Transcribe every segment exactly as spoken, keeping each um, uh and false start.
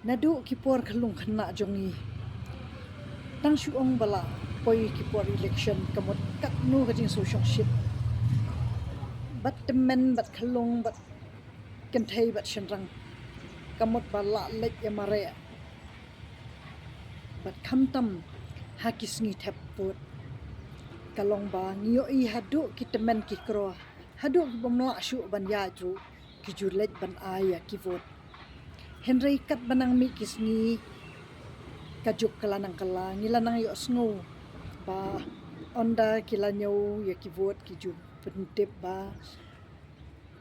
Naduh ki por khyllung khynnah jong ngi, tang shu ong ba la poi ki por election, ka mut katno ka jingsngewsih. Bad tymmen, bad khyllung, bad kynthei, bad shynrang, ka mut ba la leit ïa mareh. Bad khamtam ha ki sngi thep vote, ka long ba ngi ïohi haduh ki tymmen ki kro, haduh ki bym lah shuh ban ïaid ruh, ki ju leit ban ai ïa ki vote. Hynrei katba nang mih ki sngi, ka juk ka la nang kylla, ngi la nang ïohsngew ba ynda ki la ñiew ïa ki vote, ki ju pyntip ba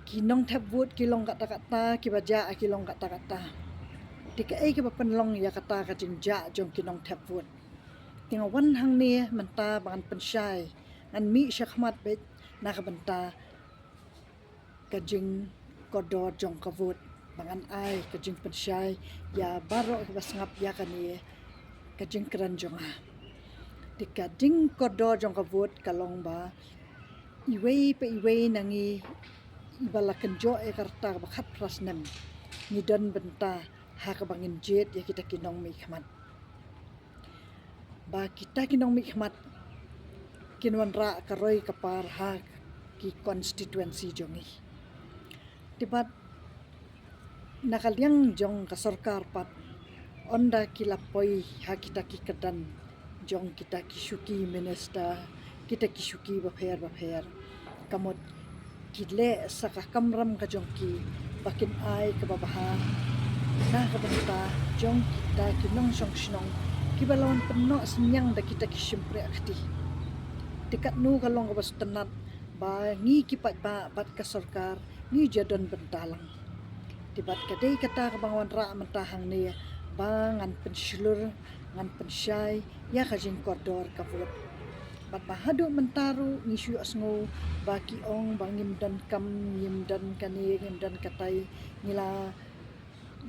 ki nongthep vote ki long katta katta, kiba jah ki long katta katta. Te kaei kaba pynlong ïa kata ka jingjah jong ki nongthep vote? Te nga wan hangne mynta ba ngan pynshai, ngan mih sha khmat beit na ka bynta ka jingkordor jong ka vote, ba ngan ai ka jingpynshai ïa baroh kiba sngap ïa kane ka jingkren jong nga. Te ka jingkordor jong ka vote ka long ba iwei pa iwei na ngi, iba la kynjoh ïa ka rta kaba khatphra snem, ngi don bynta ha kaba ngin jied ïa kita ki nongmihkhmat. Ba kita ki nongmihkhmat kin wanrah ka roi ka par ha ki constituency jong ngi. Te bad na ka liang jong ka sorkar pat, ynda ki la poi ha kita ki kyrdan jong kita ki shuki minister, kita ki shuki bapher bapher, ka mut ki leh sa ka kamram ka jong ki ba kin ai kaba bha na ka bynta jong kita ki nongshong shnong kiba la wan pynnoh synñiang da kita ki shympriahkti. Te katno ka long kaba sngewtynnat ba ngi ki paidbah bad ka sorkar ngi ju don bynta lang. Te bad ka dei kata kaba nga wanrah mynta hangne ba ngan pynshlur, ngan pynshai ïa ka jingkordor ka vote. Bad ba haduh mynta ruh ngi shu ïohsngew ba ki ong ba ngim donkam, ngim don kane, ngim don katai, ngi la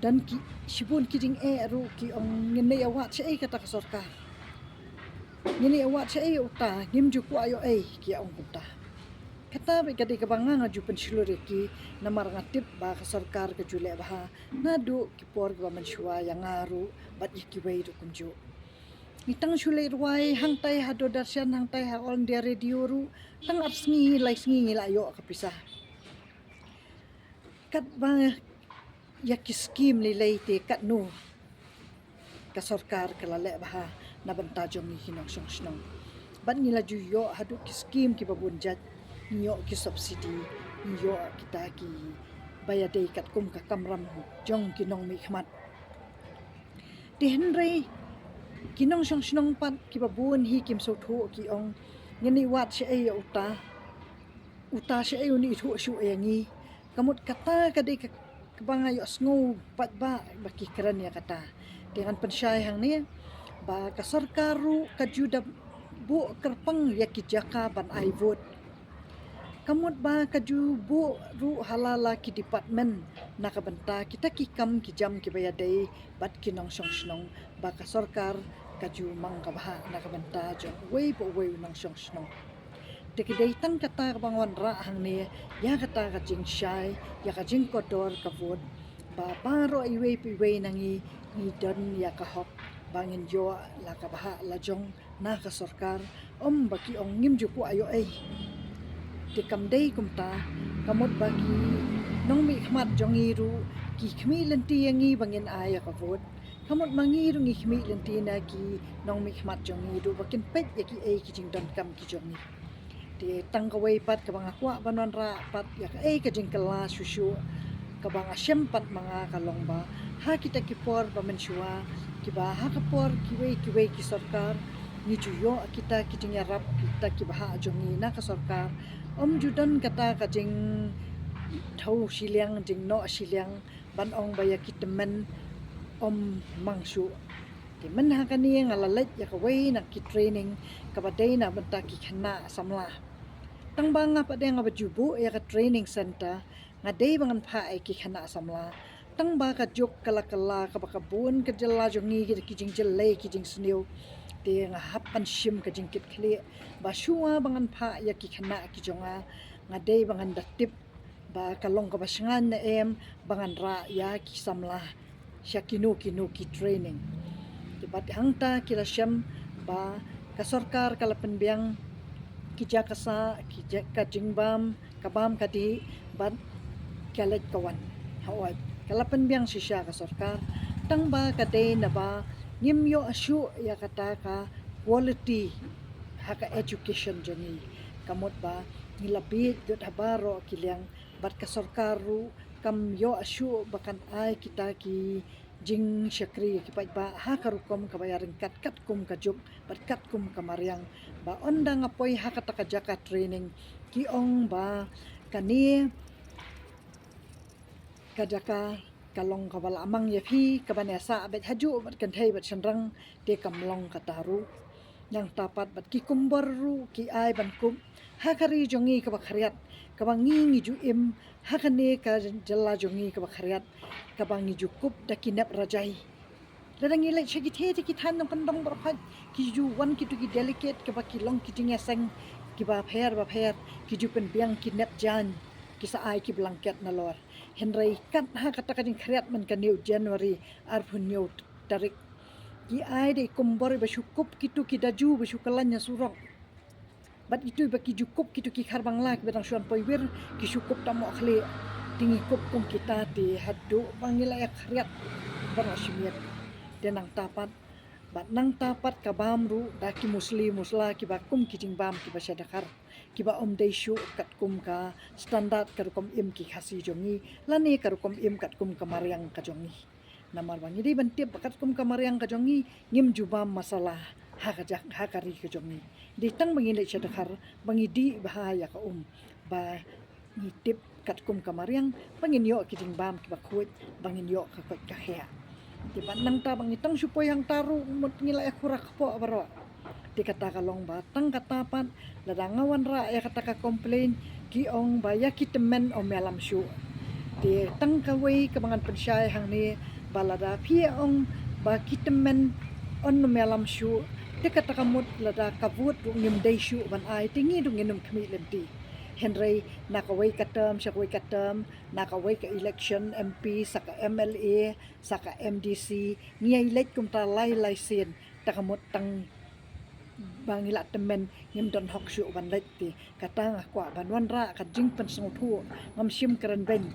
don ki shibun ki jingeh ruh, ki ong ngin ïa wad shaei kata ka sorkar, ngin ïa wad shaei uta, ngim ju kwah ïoh ei, ki ong kumta. Kata beit ka dei kaba nga nga ju pynshlur ïa ki, namar nga tip ba ka sorkar ka ju leh bha naduh ki por kiba mynshuwa ïa nga ruh bad ïa kiwei ruh kumjuh. Ngi tang shu leit rwai hangtai ha Doordarshan, hangtai ha All India Radio ruh, tang ar sngi lai sngi ngi la ïoh ka pisa. Katba ïa ki skim lei lei te katno ka sorkar ka la leh bha na bynta jong ngi ki nongshong shnong. Bad ngi la ju ïoh haduh ki skim kiba bun jait, ngi ïoh ki subsidy, ngi ïoh kita kiba ïadei katkum ka kamram jong ki nongmihkhmat. Te hynrei ki nongshong shnong pat kiba bun hi kim sngewthuh, ki ong ngin ïa wad shaei ïa uta, uta shaei un ithuh shuh ïa ngi. Ka mut kata ka dei ka, kaba nga ïohsngew pat ba, ba ki kren ïa kata. Te ngan pynshai hangne ba ka sorkar ruh ka ju da buh kyrpang ïa ki jaka ban ai vote. Ka mut ba ka ju buh ruh ha la la ki department na ka bynta kita ki kam ki jam kiba ïadei bad ki nongshong shnong, ba ka sorkar ka ju mang kaba bha na ka bynta jong uwei pa uwei u nongshong shnong. Te ka dei tang kata kaba nga wanrah hangne ïa kata ka jingshai ïa ka jingkordor ka vote, ba baroh iwei pa iwei na ngi ngi don ïa ka hok ba ngin ïoh la ka bha la jong na ka sorkar, ym ba ki ong ngim ju kwah ïoh ei. Te kam dei kumta, ka mut ba ki nongmihkhmat jong ngi ruh ki khmih lynti ïa ngi ba ngin ai ïa ka vote. Ka mut ma ngi ruh ngi khmih lynti na ki nongmihkhmat jong ngi ruh ba kin peit ïa kiei ki jingdonkam ki jong ngi. Te tang kawei pat kaba nga kwah ban wanrah pat ïa kaei ka jingkylla shuh shuh kaba nga shem pat ma nga ka long ba ha kita ki por ba mynshuwa, kiba ha ka por kiwei kiwei ki sorkar, ngi ju ïoh kita ki jingïarap, kita ki bhah jong ngi na ka sorkar. Ym ju don kata ka jingthaw shiliang, jingnoh shiliang, ban ong ba ïa ki tymmen ym mang shuh. Te mynta ha kane nga la leit ïa kawei na ki training kaba dei na bynta ki khynnah samla. Tang ba nga pat de nga ba ju buh ïa ka training center, nga dei ba ngan phah ïa ki khynnah samla. Tang ba ka juk ka la kylla, kaba ka bun ka jylla jong ngi ki jingjyllei ki jingsniew. Te nga hap ban shim ka jingkitkhlieh ba shuwa ba ngan phah ïa ki khynnah ki jong nga, nga dei ba ngan da tip ba ka long kaba shngaiñ ne em ba ngan rah ïa ki samla sha kino kino ki training. Te bad hangta ki la shem ba ka sorkar ka la pynbiang ki jaka sah, ki ja-, ka jingbam, ka bam ka dih, bad ka leit ka wan. Hooid, ka la pynbiang shisha ka sorkar. Tang ba ka dei naba ngim ïoh shuh ïa kata ka quality ha ka education jong ngi. Ka mut ba ngi la bieit lut ha baroh ki liang, bad ka sorkar ruh kam ïoh shuh ba kan ai kita ki jingshakri ki paidbah ha ka rukom kaba ïaryngkat katkum ka juk bad katkum ka mariang. Ba ynda nga poi ha kata ka jaka training, ki ong ba kane ka jaka ka long kaba la mang ïa phi, kaba ïa sah bad hajuh bad kynthei bad shynrang, te kam long kata ruh. Nangta pat bad ki kumbor ruh ki ai ban kup ha ka ri jong ngi kaba khriat, kaba ngi ngi ju im ha kane ka jylla jong ngi kaba khriat, kaba ngi ju kup da ki nep rajai. Lada ngi leit sha ki thei te ki thaiñ nongkyndong baroh pat, ki ju wan kito ki delegate kaba ki long ki jingïaseng kiba pher ba pher, ki ju pynbiang ki nep jaiñ, ki sa ai ki blanket nalor. Hynrei kat ha kata ka jingkhriat mynta ka hynñiew January arphew hynñiew tarik, ki ai da i kumbor ba shu kup kito ki daju ba shu kyllain ha surok. Bad ito ba ki ju kup kito ki khar Bangla kiba dang shu wan poi wir, ki shu kup tang mohkhlieh. Te ngi kup kum kita te haduh ba ngi la ïa khriat baroh shi miet. Te nangta pat, bad nangta pat ka bam ruh da ki musli musla kiba kum ki jingbam kiba sha dkhar, kiba ym dei shuh katkum ka standard ka rukom im ki Khasi jong ngi, lane ka rukom im katkum ka mariang ka jong ngi. Namar ba ngi dei ban tip ba katkum ka mariang ka jong ngi, ngim ju bam masala ha ka jak, ha ka ri ka jong ngi. Dei tang ba ngi leit sha dkhar, ba ngi dih bha ïa ka um, ba ngi tip katkum ka mariang, ba ngin ïoh ki jingbam kiba khuid, ba ngin ïoh ka koit ka khiah. Te bad nangta ba ngi tang shu poi hangta ruh mut ngi la ïa khura kpoh baroh. Te kata ka long ba tang kata pat, lada nga wanrah ïa kata ka complain, ki ong ba ïa ki tymmen ym ïalam shuh. Te tang kawei kaba ngan pynshai hangne, ba lada phi ong ba ki tymmen ym ïalam shuh, te kata ka mut lada ka vote ruh ngim dei shuh ban ai, te ngi ruh ngin ym khmih lynti. Hynrei na kawei ka term sha kawei ka term, na kawei ka election M P sa ka M L A sa ka M D C, ngi ïa leit kumta lai lai sien, te ka mut tang ba ngi la tymmen ngim don hok shuh ban leit. Te kata nga kwah ban wanrah ka jingpynsngewthuh, ngam shym kren beiñ,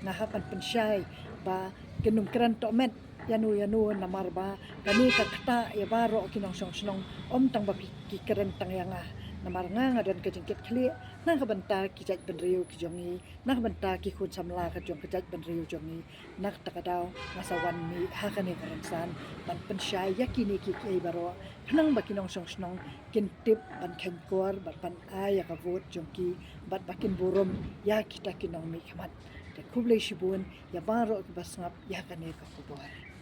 nga hap ban pynshai ba kin ym kren tohmet ïano ïano, namar ba kane ka ktah ïa baroh ki nongshong shnong, ym tang ba phi ki kren tang ïa nga. Namar nga nga don ka jingkit khlieh na ka bynta ki jaitbynriew ki jong ngi, na ka bynta ki khun samla ka jong ka jaitbynriew jong ngi. Na kata ka daw nga sa wan mih ha kane ka rynsan ban pynshai ïa kine kiei kiei baroh, khnang ba ki nongshong shnong kin tip ban kheiñkor bad ban ai ïa ka vote jong ki, bad ba kin burom ïa kita ki nongmihkhmat. Te khublei shibun ïa baroh kiba sngap ïa kane ka khubor.